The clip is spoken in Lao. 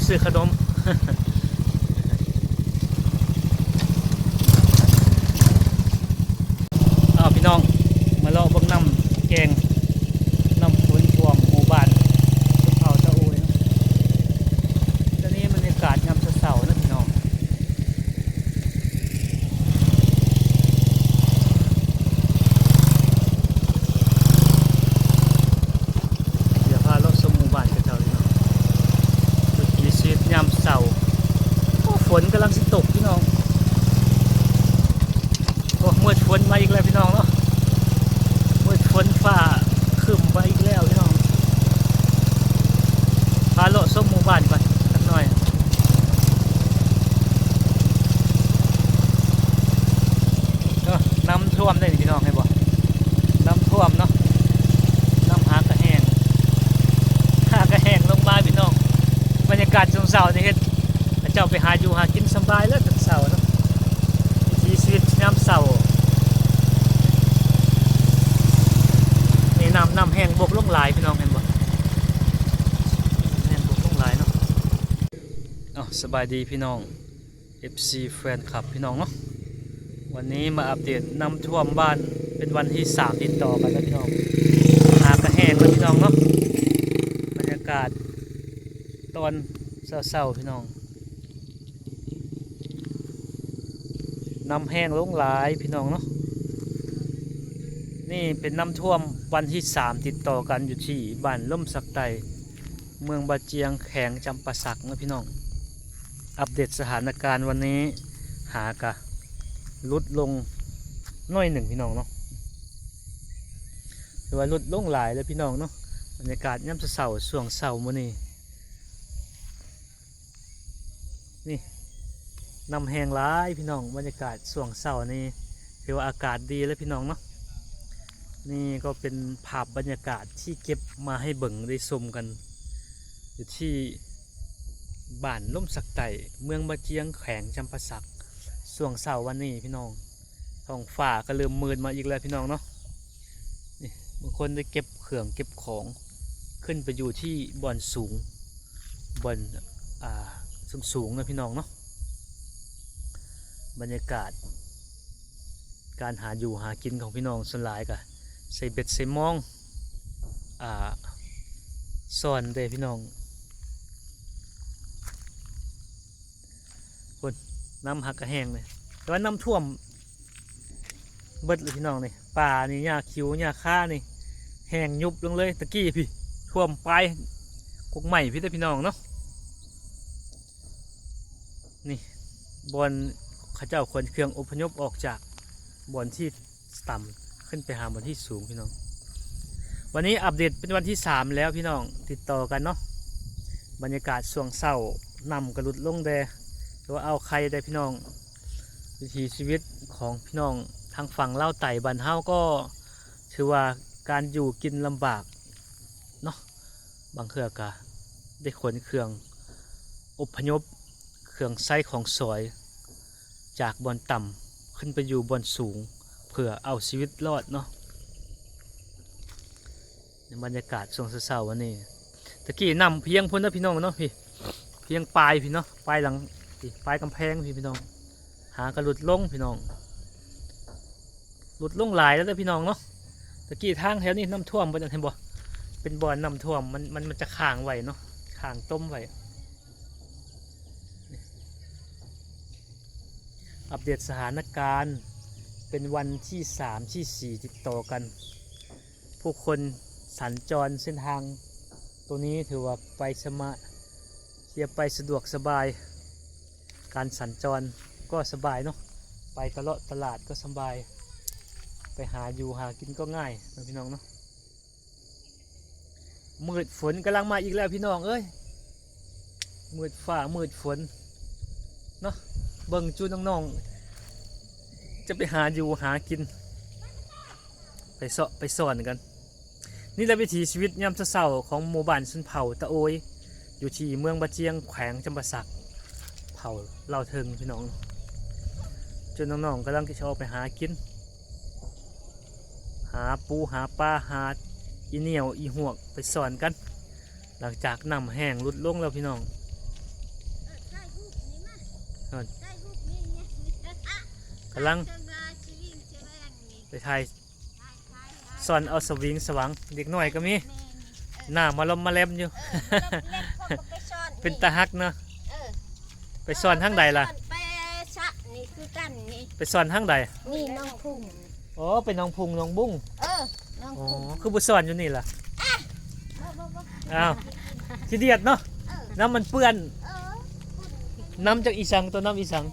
ຊື້ຂະໜົມ. ອ້າວ ພີ່ນ້ອງ ມາເລາະເບິ່ງນ້ຳແກງ ນ້ຳຝົນຖ້ວມໝູ່ບ້ານຊົນເຜົ່າຕາໂອຍເນາະ. ຕອນນີ້ບັນຍາກາດຍາມເຊົ້າໆເນາະພີ່ນ້ອງ. ດຽວພາເລາະຊົມໝູ່ບ້ານເຂົາເຈົ້າເນາະ ວິຖີຊີວິດຍາມເຊົ້າ. ໂອ້ ຝົນກຳລັງຊິຕົກພີ່ນ້ອງ. ໂອ້ ມືດຝົນມາອີກແລ້ວພີ່ນ້ອງເນາະ. ມືດຝົນ ຟ້າຄຶ້ມມາອີກແລ້ວພີ່ນ້ອງ. ພາເລາະຊົມໝູ່ບ້ານກ່ອນຈັກໜ້ອຍ. ເອີ ນ້ຳຖ້ວມເດ້ນີ້ພີ່ນ້ອງ ເຫັນບໍ່? ນ້ຳຖ້ວມເນາະ. ນ້ຳຫາກະແຫ້ງ ຫາກະແຫ້ງລົງມາພີ່ນ້ອງ. ບັນຍາກາດຊ່ວງເຊົ້ານີ້ເຮັດ ເຂົາເຈົ້າໄປຫາຢູ່ຫາກິນສະບາຍແລ້ວຕອນເຊົ້າເນາະ. ວິຖີຊີວິດຍາມເຊົ້າ. ນີ້ນ້ຳ ນ້ຳແຫ້ງບົກລົງຫຼາຍພີ່ນ້ອງ ເຫັນບໍ່? ແຫ້ງບົກລົງຫຼາຍເນາະ. ເອົ້າ ສະບາຍດີພີ່ນ້ອງ ເອັຟຊີ ແຟນຄລັບພີ່ນ້ອງເນາະ. ວັນນີ້ມາອັບເດດນ້ຳຖ້ວມບ້ານ ເປັນວັນທີສາມຕິດຕໍ່ກັນແລ້ວພີ່ນ້ອງ. ຫາກະແຫ້ງແລ້ວພີ່ນ້ອງເນາະ. ບັນຍາກາດຕອນເຊົ້າໆ ພີ່ນ້ອງ. ນ້ຳແຫ້ງລົງຫຼາຍພີ່ນ້ອງເນາະ. ນີ້ເປັນນ້ຳຖ້ວມວັນທີສາມຕິດຕໍ່ກັນ ຢູ່ທີ່ບ້ານລົມສັກໃຕ້ ເມືອງບາຈຽງ ແຂວງຈຳປາສັກເນາະພີ່ນ້ອງ. ອັບເດດສະຖານະການວັນນີ້ ຫາກະຫຼຸດລົງໜ້ອຍໜຶ່ງພີ່ນ້ອງເນາະ. ຖືວ່າຫຼຸດລົງຫຼາຍເລີຍພີ່ນ້ອງເນາະ. ບັນຍາກາດຍາມເຊົ້າໆ ຊ່ວງເຊົ້າມື້ນີ້ ນີ້ ນ້ຳແຫ້ງຫຼາຍພີ່ນ້ອງ. ບັນຍາກາດຊ່ວງເຊົ້ານີ້ ຖືວ່າອາກາດດີເລີຍພີ່ນ້ອງເນາະ. ນີ້ກໍເປັນພາບບັນຍາກາດທີ່ເກັບມາໃຫ້ເບິ່ງໄດ້ຊົມກັນ ຢູ່ທີ່ບ້ານລົມສັກໃຕ້ ເມືອງບາຈຽງ ແຂວງຈຳປາສັກ ຊ່ວງເຊົ້າວັນນີ້ພີ່ນ້ອງ. ທ້ອງຟ້າກໍເລີ່ມມືດມາອີກແລ້ວພີ່ນ້ອງເນາະ. ນີ້ ບາງຄົນໄດ້ເກັບເຄື່ອງເກັບຂອງຂຶ້ນໄປຢູ່ທີ່ບ່ອນສູງ ບ່ອນ ອ່າ ສູງໆເນາະພີ່ນ້ອງເນາະ. ບັນຍາກາດການຫາຢູ່ຫາກິນຂອງພີ່ນ້ອງສ່ວນຫຼາຍກໍໃສ່ເບັດໃສ່ມອງ ອ່າ ຊ່ອນເດ້ພີ່ນ້ອງ. ພຸ້ນ ນ້ຳຫາກະແຫ້ງເລີຍ ແຕ່ວ່ານ້ຳຖ້ວມເບິດເລີຍພີ່ນ້ອງ. ນີ້ ປ່ານີ້ ຫຍ້າຂິວຫຍ້າຄານີ້ ແຫ້ງຍຸບລົງເລີຍ. ຕະກີ້ພີ້ ຖ້ວມປາຍກົກໄມ້ພີ້ເດ້ພີ່ນ້ອງເນາະ. ນີ້ ບ່ອນເຂົາເຈົ້າຂົນເຄື່ອງອົບພະຍົບອອກຈາກບ່ອນທີ່ ຕ່ຳຂຶ້ນໄປຫາບ່ອນທີ່ສູງພີ່ນ້ອງ. ວັນນີ້ອັບເດດເປັນວັນທີສາມແລ້ວພີ່ນ້ອງ ຕິດຕໍ່ກັນເນາະ. ບັນຍາກາດຊ່ວງເຊົ້າ ນ້ຳກໍຫຼຸດລົງແດ່ ແຕ່ວ່າເອົາໄຂ່ໄດ້ພີ່ນ້ອງ. ວິຖີຊີວິດຂອງພີ່ນ້ອງທາງຝັ່ງລາວໃຕ້ບ້ານເຮົາກໍຖືວ່າການຢູ່ກິນລຳບາກເນາະ. ບາງເທື່ອກໍໄດ້ຂົນເຄື່ອງອົບພະຍົບ ເຄື່ອງໃຊ້ຂອງສອຍ ຈາກບ່ອນຕ່ຳຂຶ້ນໄປຢູ່ບ່ອນສູງ ເພື່ອເອົາຊີວິດລອດເນາະ. ໃນບັນຍາກາດຊ່ວງເຊົ້າໆ ວັນນີ້ ຕະກີ້ນ້ຳພຽງພຸ້ນນະພີ່ນ້ອງເນາະ. ພີ້ ພຽງປາຍພີ້ເນາະ ປາຍຫຼັງ ພີ້ ປາຍກຳແພງພີ້ພີ່ນ້ອງ. ຫາກໍຫຼຸດລົງພີ່ນ້ອງ ຫຼຸດລົງຫຼາຍແລ້ວເດີພີ່ນ້ອງເນາະ. ຕະກີ້ທາງແຖວນີ້ນ້ຳຖ້ວມເບິດ ເຫັນບໍ່? ເປັນບ່ອນນ້ຳຖ້ວມ ມັນ ມັນ ມັນຈະຄ້າງໄວ້ເນາະ ຄ້າງຕົມໄວ້. ອັບເດດສະຖານະການ ເປັນວັນທີສາມ ທີສີ່ ຕິດຕໍ່ກັນ. ຜູ້ຄົນສັນຈອນເສັ້ນທາງໂຕນີ້ຖືວ່າໄປສະມາ ຈະໄປສະດວກສະບາຍ ການສັນຈອນກໍສະບາຍເນາະ ໄປຕະເລາະຕະຫຼາດກໍສະບາຍ ໄປຫາຢູ່ຫາກິນກໍງ່າຍເນາະ ພີ່ນ້ອງເນາະ. ມືດຝົນກຳລັງມາອີກແລ້ວພີ່ນ້ອງເອີຍ ມືດຟ້າມືດຝົນເນາະ. ເບິ່ງຈຸນ້ອງໆ ຈະໄປຫາຢູ່ຫາກິນ ໄປເຊາະໄປຊ່ອນກັນ. ນີ້ແຫຼະວິຖີຊີວິດຍາມເຊົ້າໆ ຂອງໝູ່ບ້ານຊົນເຜົ່າຕາໂອຍ ຢູ່ທີ່ເມືອງບາຈຽງ ແຂວງຈຳປາສັກ ເຜົ່າລາວເທິງພີ່ນ້ອງ. ຈຸນ້ອງໆ ກຳລັງຈະອອກໄປຫາກິນ ຫາປູຫາປາ ຫາອີ່ໜ້ຽວອີ່ຫວກໄປຊ່ອນກັນ ຫຼັງຈາກນ້ຳແຫ້ງຫຼຸດລົງແລ້ວພີ່ນ້ອງ. ກຳລັງໄປຖ່າຍ ສອນເອົາສະວິງສະຫວັງ ເດັກນ້ອຍກໍມີ ໜ້າມາລອມມາແລມຢູ່ ເປັນຕາຮັກເນາະ. ໄປສອນທາງໃດລະ? ໄປສະນີ້ຄືກັນນີ້ ໄປສອນທາງໃດ? ນີ້ໜອງພຸງ. ອໍ ໄປໜອງພຸງໜອງບຸ້ງ. ເອີ ໜອງ ອໍ ພຸງ ຄືບໍ່ສອນຢູ່ນີ້ລະ? ອ້າວ ຂີ້ດຽດເນາະ. ເອີ ນ້ຳມັນເປື້ອນ. ເອີ ນ້ຳຈາກອີສັງ? ຕົວນ້ຳອີສັງ?